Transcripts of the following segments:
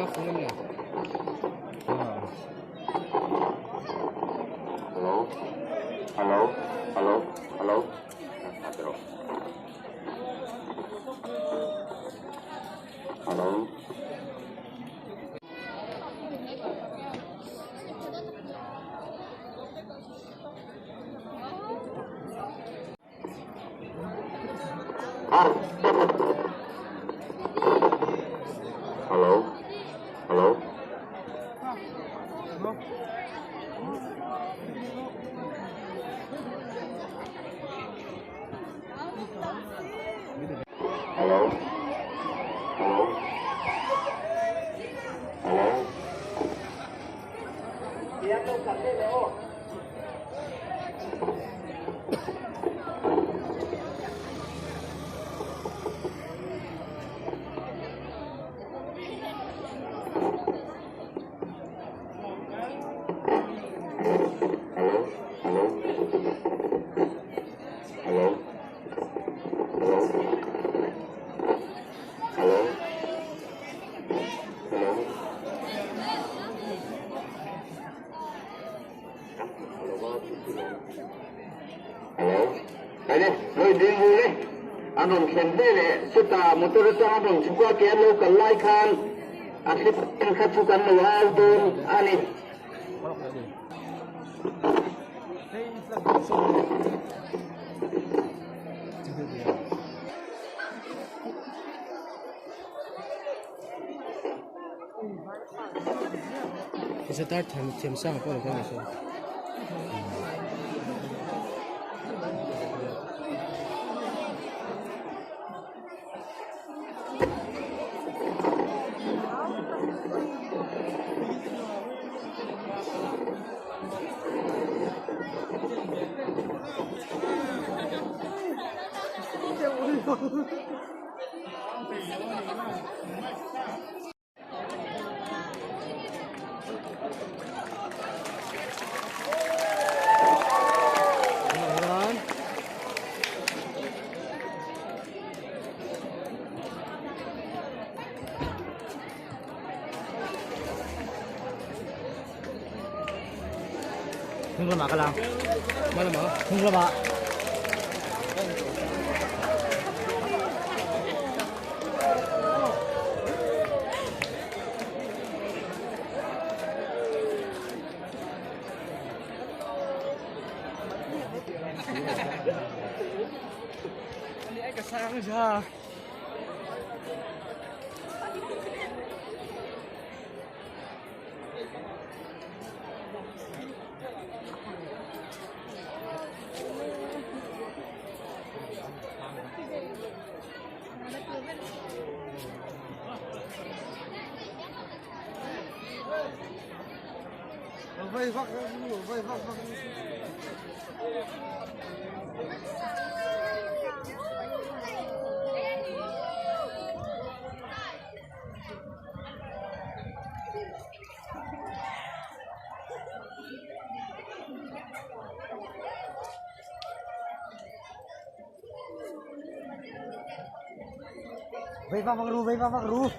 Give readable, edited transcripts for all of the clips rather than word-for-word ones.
Hello hello hello hello hello hello hello hello hello hello hello hello hello hello hello hello hello ene loi ding hu le an rawn thlen ve leh chutah motor atang an rawn chhuk a ke an lo kal lai khan a thlip kha chu kan lo au dawn a ni. Tar thiam sang pawh lo kal Hnung lamah ka lang. Hma lamah? Hnung lamah. Vei vak vak ru, vei vak vak ru.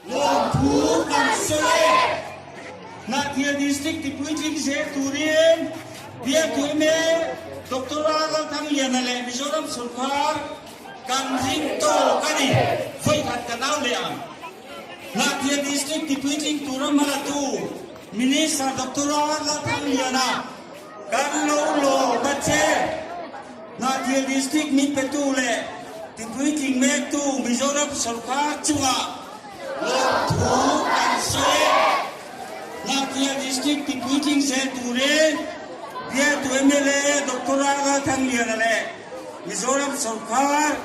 Lawmthu kan sawi e. Hnahthial District tipuitling zel turin Bialtu mla Doctor Lalthangliana leh Mizoram sawrkar Kan ring tawk a ni. Vawikhat ka nau leh ang. Hnahthial District tipuitling tura hmalatu Minister Doctor Lalthangliana kan lo lawm a che. Hnahthial District min petu leh tipuitling mektu Mizoram sawrkar chungah lawmthu kan sawi e. Hnahthial District tipuitling zel turin bialtu mla Doctor Lalthangliana leh Mizoram sawrkar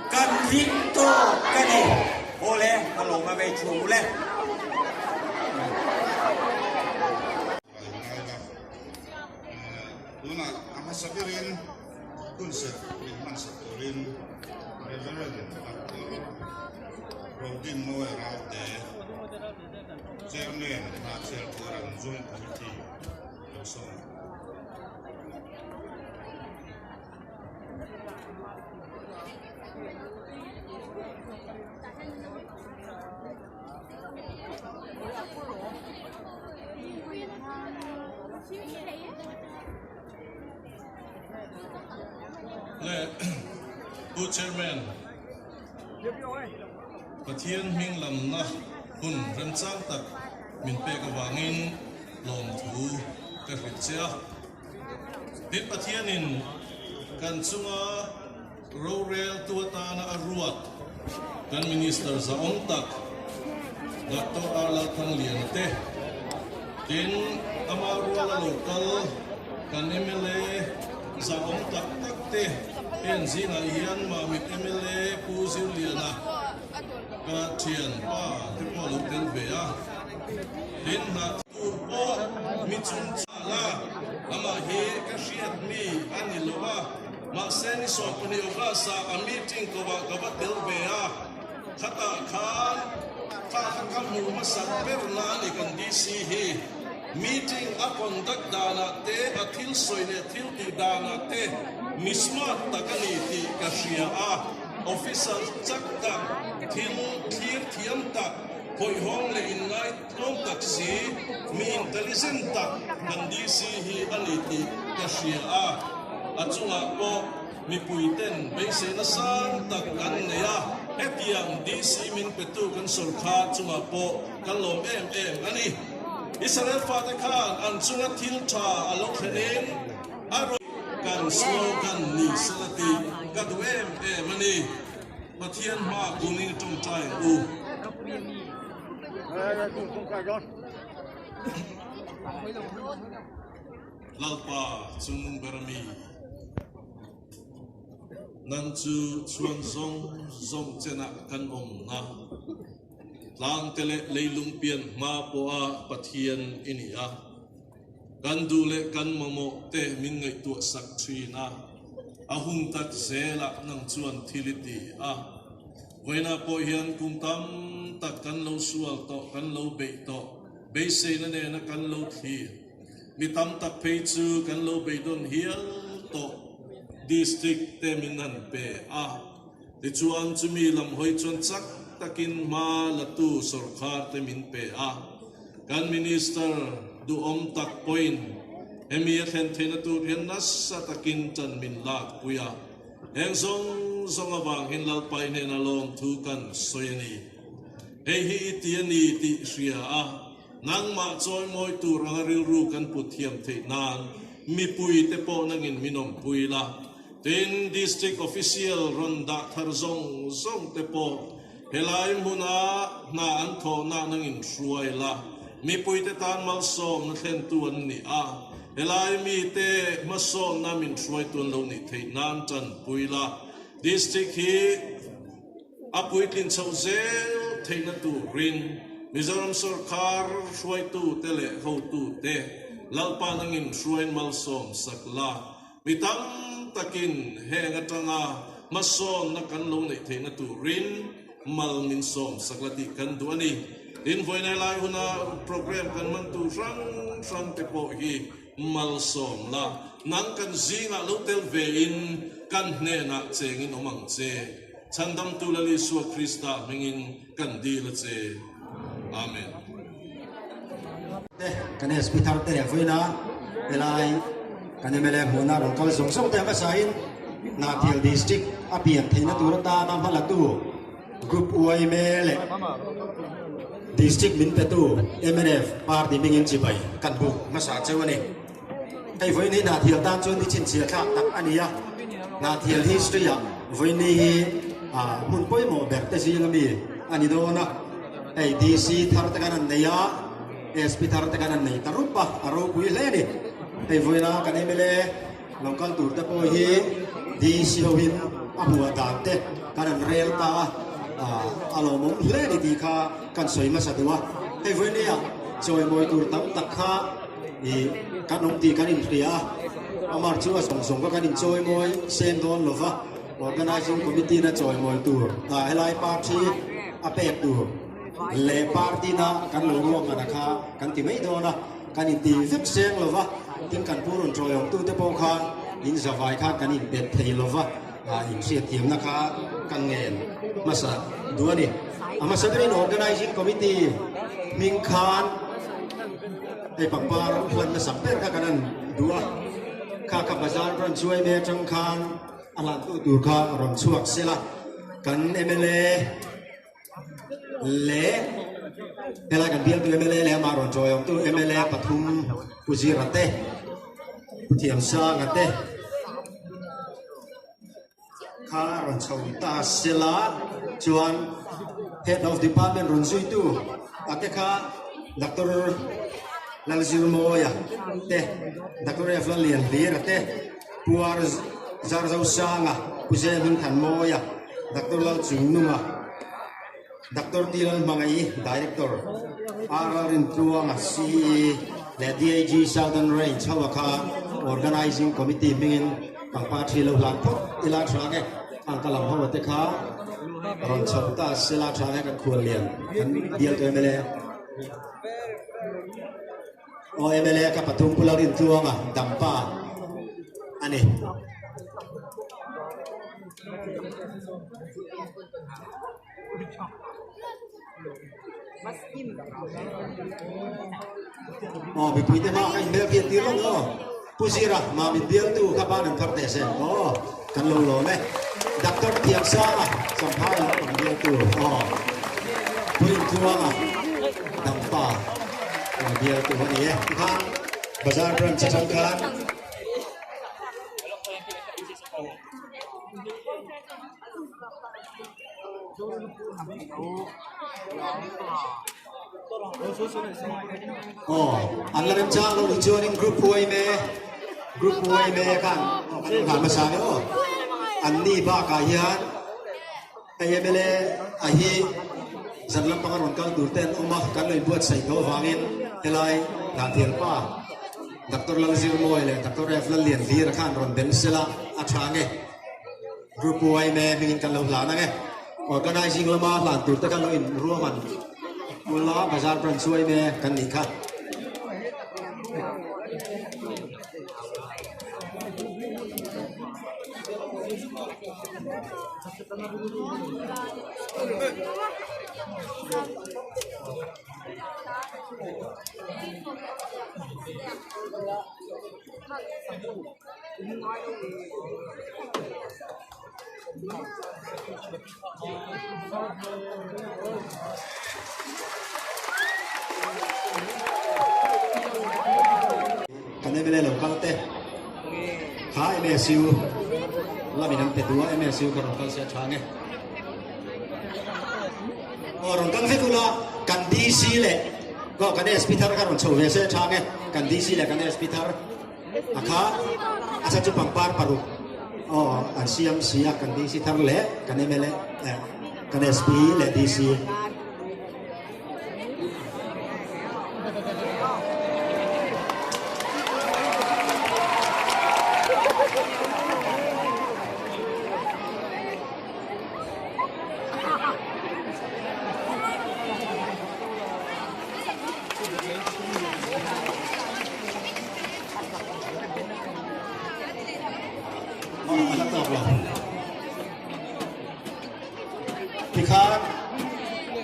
kan ring tawk ka ni. Aw le, ka lawm a vei chhung u le. Tunah a hmasa berin hunserh min hmansak turin Reverend Doctor Rodinmawi Ralte, Chairman Hnahchhiar Tuaran Joint Committee lo sawm. Le Pu Chairman, Pathian hming lamna hun remchang tak min pek avangin lawmthu ka hrilh che a. Tin, Pathianin kan chunga roreltu atana a ruat kan Minister zahawm tak Doctor R. Lalthangliana te, tin ama ruala lo kal kan mla zahawm tak tak te heng zingah hian Mamit mla Pu Zirliana ka thianpa te pawh a lo tel ve a, tin hna tur pawh mi chung La, amah hi ka hriat mi a ni lo a, mahse ni 12 August ah a meeting ko ah ka va tel ve a, khatah khan kha kha ka hmuh hmasak ber na a ni kan DC hi. Meeting a conduct danah te, a thil sawi leh thil tih danah te mi smart tak a ni tih ka hria a, officer chak tak, thil thlir thiam tak, hawihhawng leh inngai Tlawm tak si, mi intelligent tak kan DC hi a ni tih ka hria a, a chungah pawh mipui ten beiseina sang tak kan nei a, hetiang DC min petu kan sawrkar chungah pawh kan lawm em em a ni. Israel fate khan an chunga thil tha a lo thlenin a rawn kan slogan ni sela tih ka duh em em a ni. Pathian hma kunin tawngtai ang u. Lalpa chung ber ami, nang chu chhuan zawng zawng chenah kan awmna, tlangte leh leilung pian hma pawha Pathian i ni a, kan duh leh kan mamawh te min ngaihtuah sak thin a, a hun tak zelah nang chuan thil i ti a. Vawiinah pawh hian kum tam tak kan lo sual tawh, kan lo beih tawh, beiseina nena kan lo thlir. Mi tam tak phei chu kan lo beidawn hial tawh district te min han pe a. Tichuan chumi lam hawi chuan chak takin hma latu sawrkhar te min pe a. Kan minister duhawm tak pawhin hemi a thlen theihna tur hian nasa takin tan min lakpui a. Heng zawng zawng avang hian Lalpai hnena lawmthu kan sawi a ni. Hei hi i ti a ni tih hria a, nangmah chawimawi tur anga rilru kan put thiam theih nan mipui te pawh nangin min awmpui la. Tin, District Official rawn dah thar zawng zawng te pawh helai hmuna hna an thawhna nangin hruai la. Mipui te tan malsawmna thlentu an ni a. Helai mite hmasawnna min hruaitu an lo nih theih nan tanpui la, District hi a puitlin chhoh zel theihna turin. Mizoram sawrkar hruaitute leh hotute Lalpa nangin hruain malsawm sak la. Mi tam takin heng atanga hmasawnna kan lo neih theihna turin mal min sawm sak la tih kan duh a ni. Tin, vawiinai lai huna programme kan mantu hrang hrang te pawh hi malsawm la, nang kan zingah lo tel vein kan hnenah chengin awm ang che. Chhandamtu Lal Isua Krista hmingin kan dil a che. Amen. Te kan SP thar te leh vawiina helai kan mla hmuhna rawn kal zawng zawng te hmasain Hnahthial District a pian theihna tur atana hmalatu Group yma leh District min petu mnf party hmingin chibai kan buk hmasa cheu a ni. Hei vawiin hi Hnahthial tan chuan ni chhinchhiah thlak tak a ni a, Hnahthial history ah vawiin ni hi hmun pawimawh ber te zing ami a ni dawn a, hei DC thar te khan an nei a, SP thar te khan an nei ta rup a, a ropui hle a ni. Hei vawiina kan mla lo kal tur te pawh hi DC ho in a hmuh dan te kan an rel ta a, a lawmawm hle a ni tih kha kan sawi hmasa duh a, hei vawiin ni ah chawimawi tur tam tak kha Ih, kan awm tih kan inhria a, amar chu a zawng zawng kha kan inchawimawi seng dawn lo va, Organising Committee na chawimawi tur ah helai party a pek tur leh party na kan lo ruahman a kha kan ti mai dawn a, kan inti vek seng lo va, tin kan pu rawn chawiawmtu te pawh kha in zavai khan kan inpet thei lo va, ah inhriatthiamna kha ka ngen hmasa duh a ni. A hmasa berin Organising Committee hming khan. Hei pangpar hlan hmasak ber kha kan han duh a, kha kha bazar branch uai mai atang khan a hlantu tur kha rawn chhuak sela, kan mla leh helai kan bialtu mla leh amah rawn chawiawmtu mla pathum Pu Zira te, Pu Thiamsanga te, Kha rawn chho ta sela chuan Head of Department rawn zuitu a te kha Doctor Lalzirmawia te, Doctor F Lallianhlira te, Puar Zarzosanga, Pu Zehmingthanmawia, Doctor Lalchungnunga, Doctor T Lalhmangaih, Director, R Lalrintluanga, CE leh DAG Southern Range ho a kha Organising Committee hmingin pangpar thi lo hlan phawt ila tha nge ang ka lam ho te kha rawn chho ta sela tha nge kan khual lian kan bial tu mla aw mla ka pathum Pu Lalrintluanga Dampa ani. Aw mipui te hma kha inbel kian tir lo aw. Pu Zira mah min bialtu kha ban an phar teh se aw kan lo lawm e. Doctor Thiamsanga Champhai lam pang bialtu aw. Pu Intluanga Dampa bialtu a ni e. Tikhan Bazar branch atang khan. Aw an la remchang lo nih chuanin group yma group yma khan kan rawn hlan hmasa nia aw an ni bakah hian hei mla a hi zan lampanga rawn kal tur te an awm a kan lo inbuatsaih tawh avangin helai Hnahtialpa Doctor Lalzirmawia leh Doctor F Lallianhlira khan rawn bel sela a tha nge. Group yma hmingin kan lo hlan ang e. Organizing lama hlan tur te kha lo in ruahman ula Bazar Branch yma kan nih kha. Kan mla lo kal te kha MSU lamin an pe duh a MSU kha rawn kal se a tha nge. Aw rawn kal vek ula kan DC leh aw kan SP thar kha rawn chho ve se a tha nge kan DC leh kan SP thar a kha a chhan chu pangpar paruk aw an siam si a kan DC thar leh kan mla eh kan SP leh DC.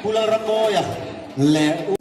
Pu Lalrammawia leh U.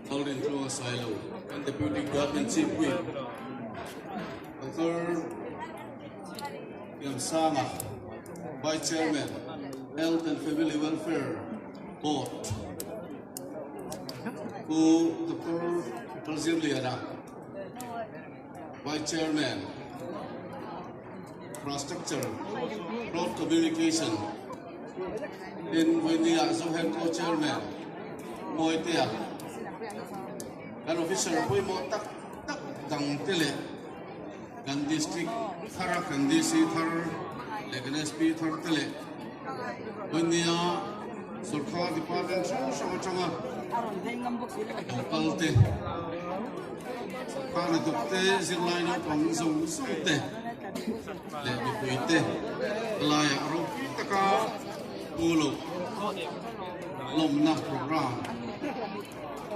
Thalrintluanga Sailo, kan Deputy Government Chief Whip, Doctor Liansanga, Vice Chairman, Health and Family Welfare Board, Pu Doctor Lalzirliana, Vice Chairman, Infrastructure, Road Communication, Tin Vawinia Zohen Co-Chairman Mawitea, kan officer pawimawh tak tak dang te leh kan district thara kan DC thar leh kan SP thar te leh Vawinia sorkar department hrang hrang atanga lo kal te sorkar hnathawk te zirlai naupang zawng zawng te leh mipui te laiah ropui taka pu loh lawmna program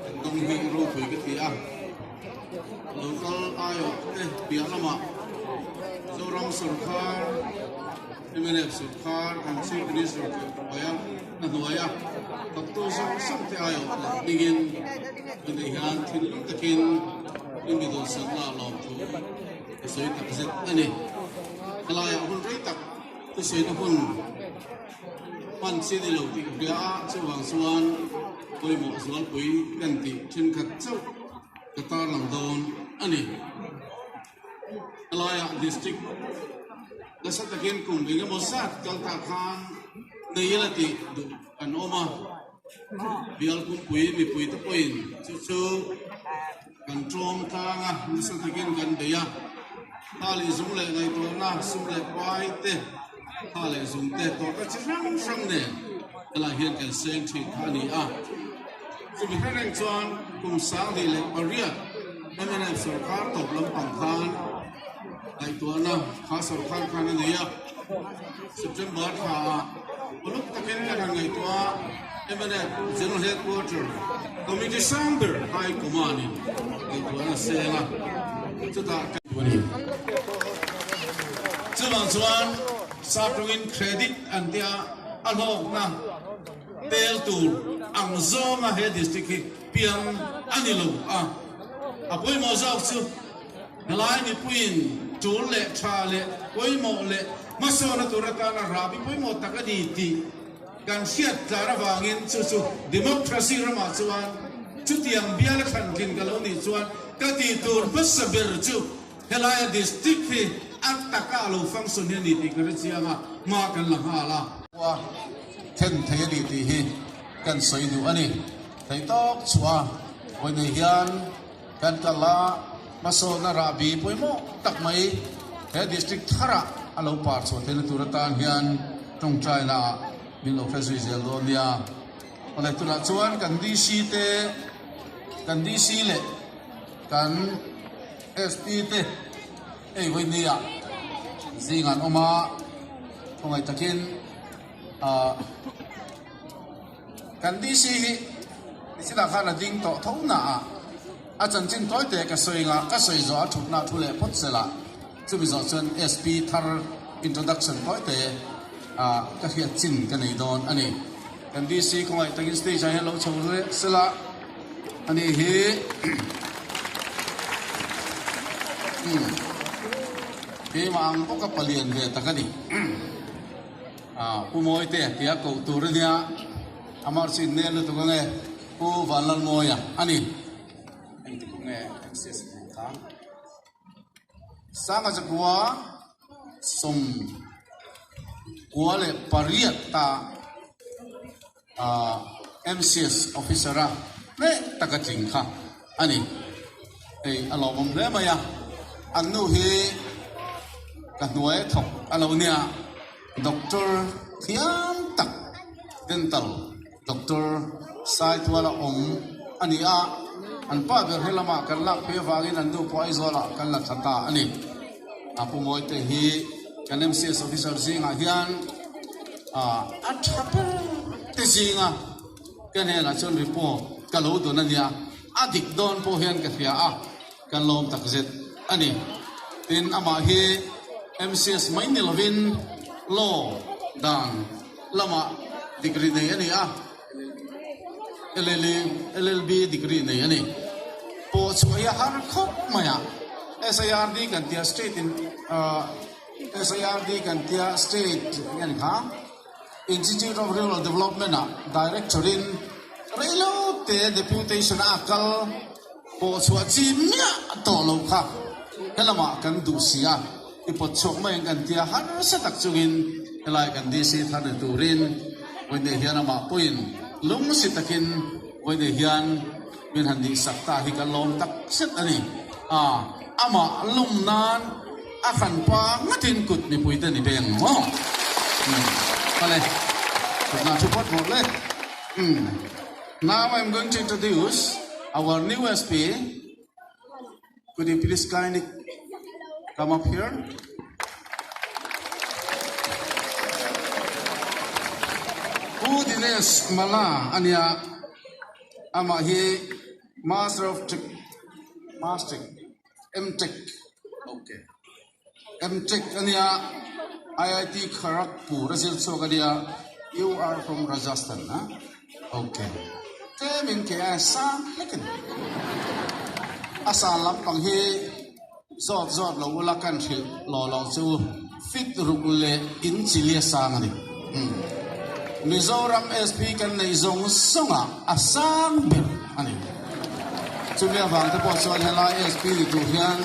kan dawng hi ropui ka ti a, local aiawh te piah lamah Zoram sorkar mnf sorkar kan chief minister te hnuaia a hnuaia thawktu zawng zawng te aiawh leh hmingin tunah hian thinlung takin i mi dawhsakna lawmthu. Ka sawi tak zet a ni. Helaiah hun rei tak thusawina hun hman chi ni lo tih hria a, chuvang chuan pawimawh zualpui kan tih thenkhat chauh ka tarlang dawn a ni. Helaiah District nasa takin kum eng emaw zat kal tah khan nei ila tih duh kan awm a, bial pumpui mipuite pawhin chu chu Kan ṭawng tlang a, nasa takin kan bei a, tha leh zung leh ngaihtuahna, sum leh pai te, tha leh zung te tawrhna chi hrang hrang nen helaiah hian kan seng ṭhin kha a ni a. Chumi hre reng chuan kum 2008 mnf sorkar tawp lampang khan ngaihtuahna kha sorkar khan a nei a, September thlaah uluk takin kan han ngaihtuah a, mnf General Headquarter Committee sang ber High Command in ngaihtuahna a seng a, chutah kan a ni. Chuvang chuan Saptawngin credit an tia a hlawkna tel tur ang zawnga he district hi piang a ni lo a, a pawimawh zawk chu Helai mipuiin tul leh tha leh pawimawh leh hmasawna tur atana rahbi pawimawh tak a ni tih kan hriat tlar avangin chu chu democracy ramah chuan chutiang biala thlantlin ka lo nih chuan ka tih tur hmasa ber chu helaia district hi a taka a lo function hi a ni tih ka hre chiang a, hma kan la nghal a. Khua then thei a ni tih hi kan sawi duh a ni. Theihtawk chhuah a, vawiin hian Kan kal a, hmasawnna rahbi pawimawh tak mai he district tharah a lo par chhuah theihna tur atan hian tawngtaina ah min lo hre zui zel dawn nia. Awle tunah chuan kan DC te, kan DC leh kan SP te hei vawinia zing an awm a, khawngaih takin ah Kan DC hi nichhinah khan a ding tawh tho na a, a chanchin tawi te ka sawi nga, ka sawi zawh a thutna thu leh phawt sel a, chumi zawh chuan SP thar introduction tawi te ah ka hriat chin ka nei dawn a ni. Kan DC khawngaih takin stage ah hian lo chho leh sel a, ani hi umm keimah ang bawka palian ve tak a ni. Pu Mawite tia koh tur a nia, amah chu innel lutuk ang e, Pu Vanlalmawia a ni. Engti pawh nge MCS a hmuh kha? Sanga Zakua 98 ta MCS officer a hneh taka tling kha a ni. Hei a lawmawm hle mai a, an nu hi ka hnuai thawk a lo nia, doctor thiam tak dental doctor Saituala awm a ni a, an pa ber he lamah kan lak phei avangin an nu pawh Aizawlah kan la tha ta a ni. A Pu Mawite hi kan MCS officer zingah hian a tha ber te zinga ka hnenah chuan report ka lo dawn a nia, a dik dawn pawh hian ka hria a, kan lawm tak zet a ni. Tin, amah hi MCS mai ni lovin law dan lamah degree nei a ni a, LLB degree nei a ni. Pawh chhuah hi a har khawp mai a, SIRD kan tia state in SIRD kan tia state nge ni kha Institute of Rural Development ah Director in reilo te deputation a kal pawh chhuah chi miah tawh lo kha helamah kan duh si a, i pawt chhuak mai ang kan tia harsa tak chungin helai kan DC thar ni turin vawiin hian amah pawhin lungsi takin vawiin hian min han nihsak ta hi kan lawm tak zet a ni. A, amah lawm nan a hran pa ngatin kut mipui te ni beng maw? Umm, awle, kutna thu phawt rawh le. Umm, now I am going to introduce our new SP. Could you please kindly come up here? Pu Dinesh Mala a nia. Amah hi Master of Tech, Master, M-Tech, okay, M-Tech a nia, IIT Kharagpur a zir chhuak a nia, you are from Rajasthan a, okay, tlemin ke a sang hlek a ni. A san lampang hi. Zawt zawt lo ula kan hrilh law lawng chu fit ruk leh in chilia sang a ni. Mizoram SP kan neih zawng zawngah a sang ber a ni. Chumi avang te pawh chuan helai SP ni tur hian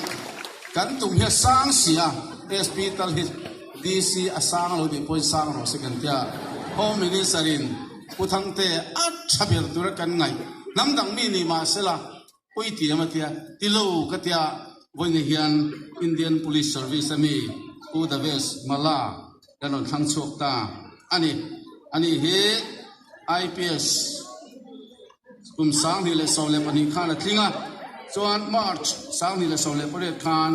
kan tum hi a sang si a, SP tal hi DC a sang lo tih pawhin sang rawh se kan tia. Home Minister in Pu Thangte a tha ber tura kan ngaih hnam dang mi ni mahsela Pui tiam a tia, ti lo ka tia vawiin hian Indian Police Service a mi Pu Davesh Malla kan rawn thlang chhuak ta a ni. Ani hi IPS kum 2012 khan a tling a, chuan March 2018 khan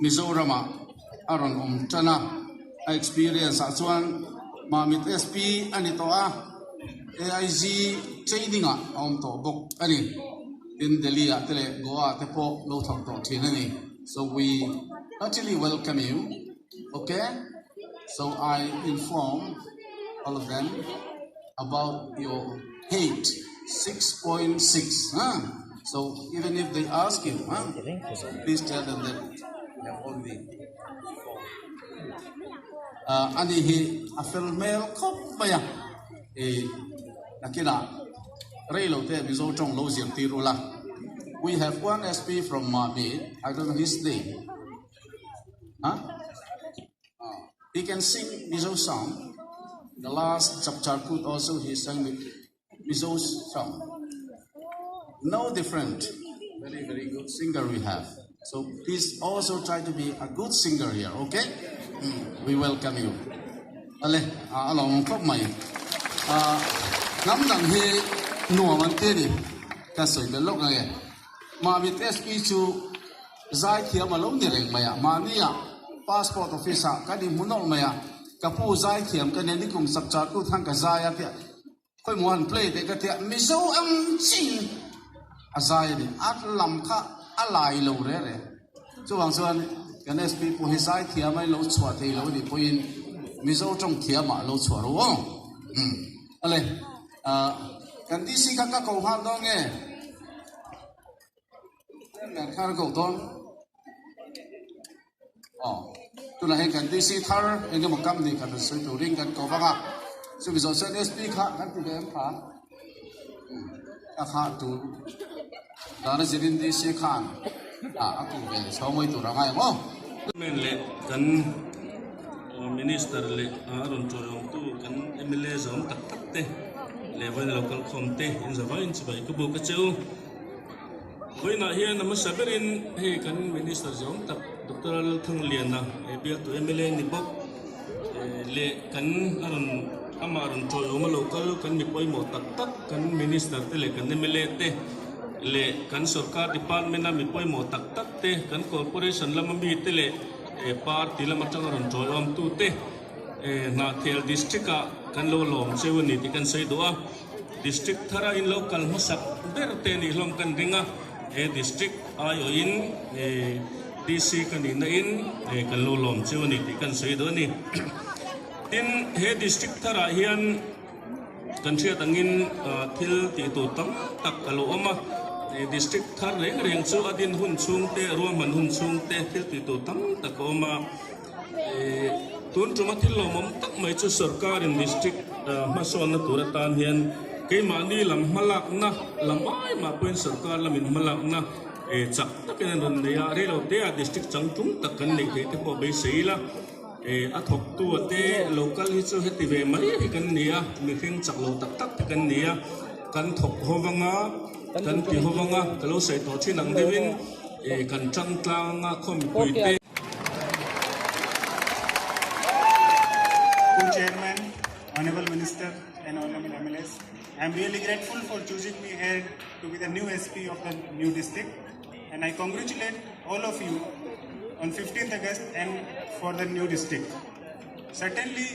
Mizoramah a rawn awm tan a, a experience ah chuan Mamit SP a ni tawh a, AIG training ah a awm tawh bawk a ni. Tin Delhi ah te leh Goa ah te pawh lo thawk tawh thin a ni. So we heartily welcome you. Okay? So I inform all of them about your height 6.6. Huh? So even if they ask you, huh? Please tell them that you have already uh, ani hi a fel hmel khawp mai a e nakinah rei lo te Mizo tawng lo zir tir ula we have one SP from Mami I don't know his name huh? He can sing Mizo song the last Chapchar Kut also he sang with Mizo song no different very very good singer we have so please also try to be a good singer here okay mm, we welcome you ale a lawm khawp mai a hnam dang hi nuam an ti ni ka sawi bel lawk ange Mamit SP chu zai thiam a lo ni reng mai a mahni ah passport office ah kan inhmu nawlh mai a ka pu zai thiam ka nia nikum chapchar kut khan ka zai a tia Khawi maw han play teh ka tia Mizo ang chiin a zai a ni. A lam kha a lai lo re re. Chuvang chuan kan SP pawh hi zai thiam a lo chhuah thei lo a nih pawhin Mizo tawng thiamah a lo chhuah ro aw. Umm. Ale, ah kan DC kha ka ko nghal dawn nge? Nen kha ka ko dawn. Aw, tunah hian kan DC thar eng emaw kam nih khat an sawi turin kan ko vang a, chumi zawh chuan SP kha kan ti ve em kha? A kha tur dana zirin DC khan a a ku ve chho mawi tur a ngai ang aw. Men leh kan Minister leh a rawn tawlawmtu kan mla zawm tak tak te leh vawiin a lo kalkhawm te inzavaiin chibai ka buk a che u. Vawiinah hian a hmasa berin hei kan Minister zawng tak Doctor Lalthangliana he bialtu mla ni bawk leh kan a rawn amah rawn tawiawm a lo kal kan mi pawimawh tak tak kan Minister te leh kan mla te leh kan sorkar department a mi pawimawh tak tak te kan corporation lama mi te leh party lam atanga rawn tawiawm tu te Hnahthial district ah kan lo lawm cheu a ni tih kan sawi duh a. District thara in lo kal hmasak ber te nih hlawm kan ring a, he district aiawhin DC ka nihna in kan lo lawm cheu a ni tih kan sawi duh a ni. Tin, he district tharah hian kan hriat angin thil tih tur tam tak a lo awm a, district thar reng reng chu a din hun chhung te, ruahman hun chhung te thil tih tur tam tak a awm a. Tun tuma thil lawmawm tak mai chu sorkarin district hmasawnna tur atan hian keimahni lam hmalakna lam ai mah pawhin sorkar lamin hmalakna chak takin an rawn nei a, reiloteah district changtlung tak kan neih theih te pawh beisei ila, a thawktu a te local hi chu heti ve mai hi kan ni a, mihring chak lo tak tak te kan ni a, kan thawk ho vanga kan ti ho vanga ka lo sawi tawh thin ang deuhin kan tang tlang a khaw mipui te. Co-chairman, Honorable Minister and Honorable MLAs, I am really grateful for choosing me here to be the new SP of the new district and I congratulate all of you on 15th August and for the new district. Certainly,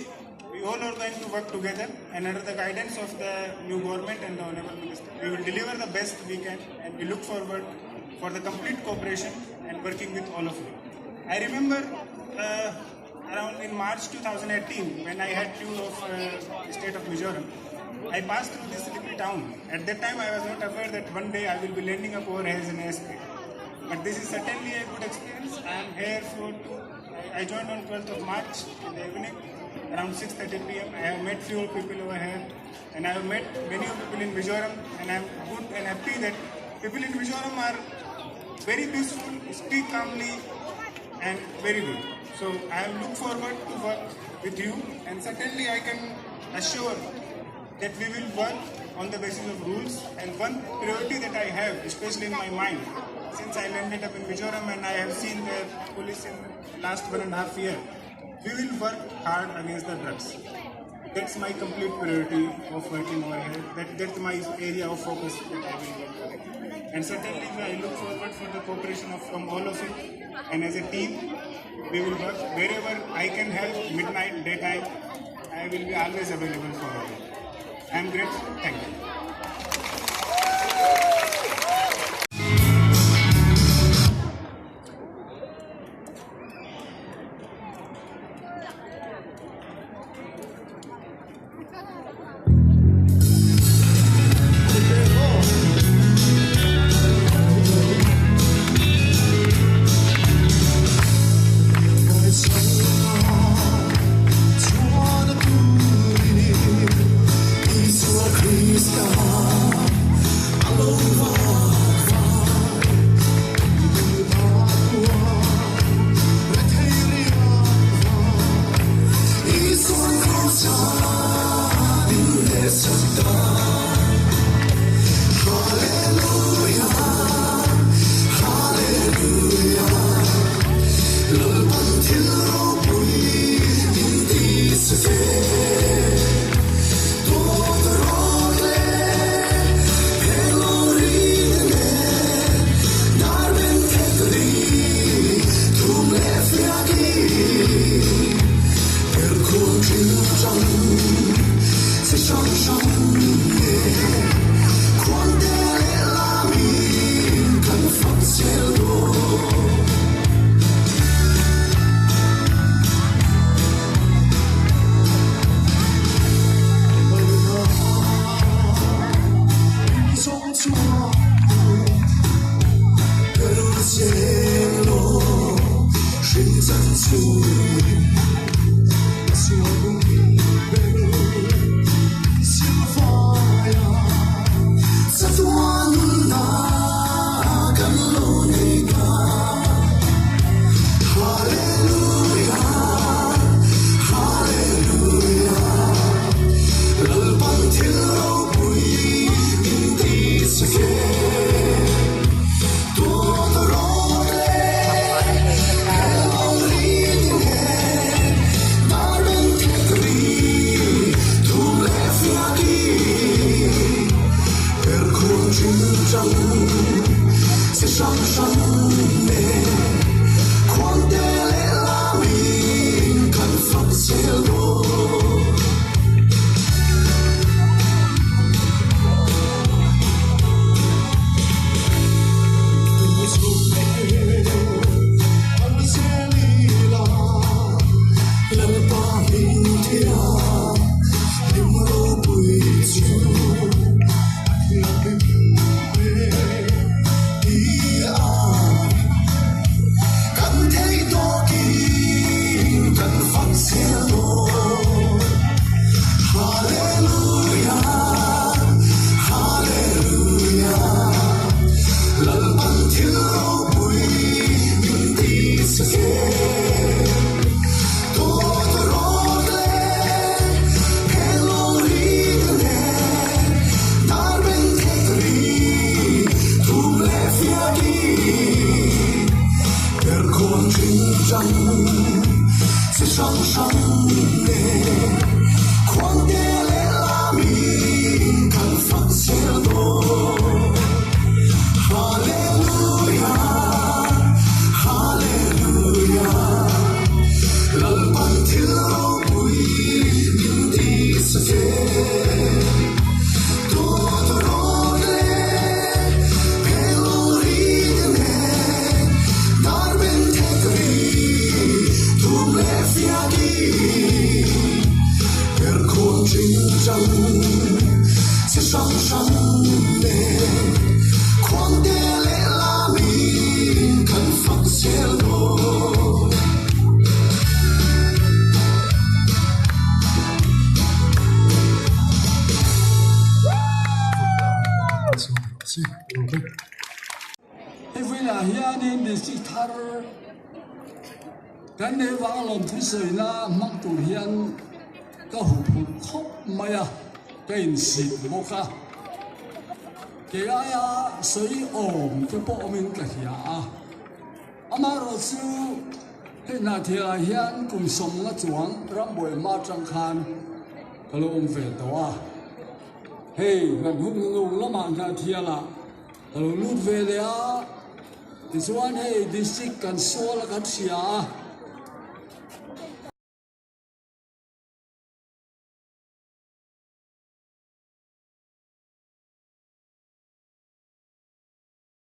we all are going to work together and under the guidance of the new government and the Honorable Minister, we will deliver the best we can and we look forward for the complete cooperation and working with all of you. I remember uh, around in March 2018 when I had tour of uh, state of Mizoram, I passed through this little town. At that time I was not aware that one day I will be landing up over here as an SP. But this is certainly a good experience. I am here for two, I, I joined on 12th of March in the evening around 6:30 p.m. I have met few people over here and I have met many people in Mizoram and I am good and happy that people in Mizoram are very peaceful, speak calmly and very good. So I look forward to work with you and certainly I can assure that we will work on the basis of rules and one priority that I have, especially in my mind, since I landed up in Mizoram and I have seen the police in last 1.5 year, we will work hard against the drugs. That's my complete priority of working over here. That's my area of focus that I will work on. And certainly I look forward for the cooperation from all of you. And as a team, we will work wherever I can help, midnight, daytime, I will be always available for all of you. I am grateful. Thank you. zel dawn. Hei vawilah hianin district thar kan nei vang alawm thusawina hmang tur hian ka huphurh khawp mai a, ka insit bawk a. Kei aia sawi awm te pawh awmin ka hria a. Amaherawh chu hei hnahthialah hian kum sawmna chuang rambuai hma atang khan ka lo awm ve tawh a. Hei kan hun hnung lamah hnahthialah Ka lo lut ve leh a, tichuan hei district kan sual a kan hria a.